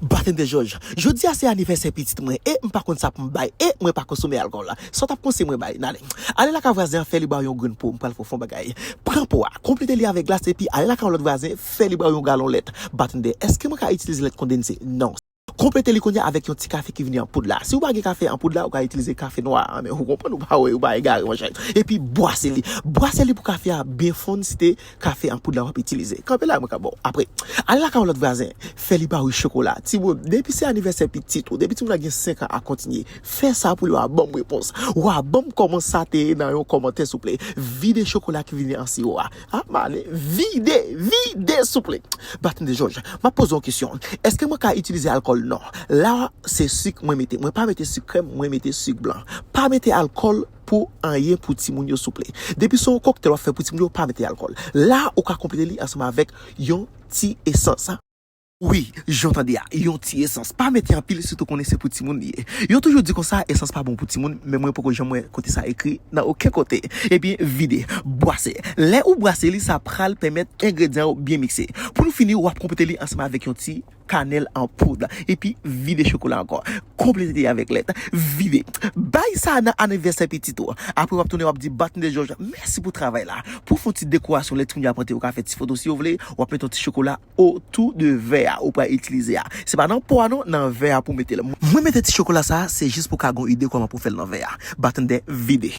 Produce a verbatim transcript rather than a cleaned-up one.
Batende Jòj, jodi a se anivèsè pitit mwen, e m pa konn sa pou m bay, e mwen pa konsome alkòl. Sa w t ap konseye mwen bay, n ale. Ale lakay vwazen an, fè li ba w yon grenn po, m pral fè w fè yon bagay. Pran po a, konplete li avèk glas, epi ale lakay yon lòt vwazen, fè li ba w yon galon lèt. Batende, èske mwen ka itilize lèt kondanse? Non. Konplete li kounye a avèk yon ti kafe ki vini an poud la. Si w pa gen kafe an poud la, ou ka itilize kafe nwa a, men ou konprann, ou pa wè, ou pa egare, monchè. Epi bwase li. Bwase li pou kafe a byen fonn, si te kafe an poud la w ap itilize. Kanpe la, mwen ka ba w. Apre, ale lakay yon lòt vwazen, fè li ba w chokola. Timoun, depi se anivèsè pitit ou, depi timoun nan gen senk an a kontinye, fè sa pou li, w a ban m repons. W a ban m kòman sa te ye nan yon kòmantè, souple. Vide chokola ki vini an siwo a. A, m ale, vide, vide, souple. Batende Jòj, m ap poze yon kesyon. Èske mwen ka itilize alkòl? Non. La, se sik mwen mete. Mwen pa mete sik krèm, mwen mete sik blan. Pa mete alkòl pou anyen pou timoun yo, souple. Depi se yon koktèl w ap fè pou timoun yo, pa mete alkòl. La, ou ka konplete li ansanm avèk yon ti esans. Wi, jan w tande a, yon ti esans. Pa mete anpil, sitou konnen se pou timoun li ye. Yo toujou di konsa, esans pa bon pou timoun, men mwen poko janm wè kote sa ekri nan okenn kote. Ebyen, vide, bwase. Lè ou bwase li, sa pral pèmèt engredyan yo byen mikse. Pou nou fini, w ap konplete li ansanm avèk yon ti kanèl an poud. Epi vide chokola ankò. Konplete li avèk lèt. Vide. Bay sa nan anivèsè pitit ou. Apre w ap tounen, w ap di Batende Jòj, mèsi pou travay la. Pou fè yon ti dekorasyon, lè timoun yo ap rantre, ou ka fè ti foto si yo vle, w ap mete yon ti chokola otou de vè a ou pral itilize a. Se pa nan po a non, nan vè a pou mete l. Mwen mete ti chokola sa, se jis pou ka gon ide kòman pou fè l nan vè a. Batende, vide.